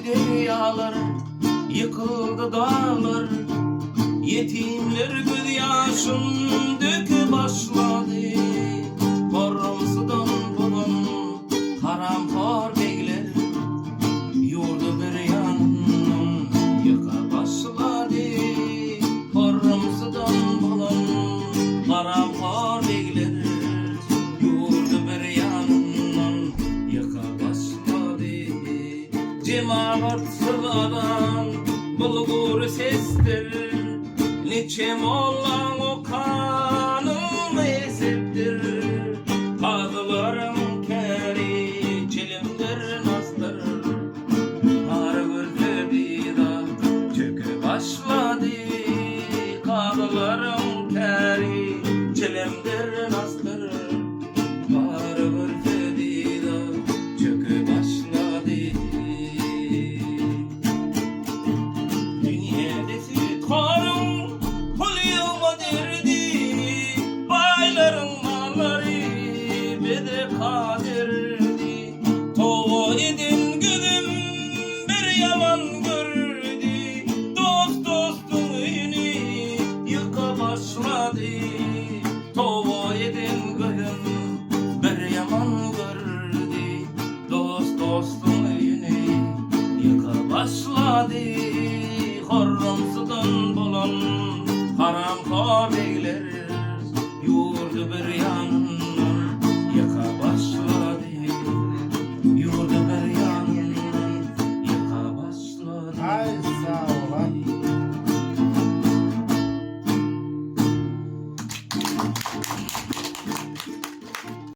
derýalar, ýykyldy daglar, Ýetimler gözýaşyn döke başlady. Gorrumsydan bolan haramhor begler Ýurdy bir ýanyndan ýyka başlady. Gorrumsydan bolan haramhor begler Ýurdy bir ýanyndan ýyka başlady. Jemagatsyz azan bulgur sesdir, Niçe mollaň okanyny esepdir. Kazylaryň käri çilimdir, nasdyr, Gar görse bidat çöke başlady. Kazylaryň käri çilimdir, nasdyr, Gar görse bidat çöke başlady. Dünýede süýthoryň pul ýygma derdi, Baýlaryň mallary bize kadirdi. Toba eden gözüm bir ýaman gördi, Dost dostuň öýüni ýyka başlady. Toba eden gözüm bir ýaman gördi, Dost dostuň öýüni ýyka başlady. Horramsydan bolan haramhor begler Ýurdy bir ýanyndan.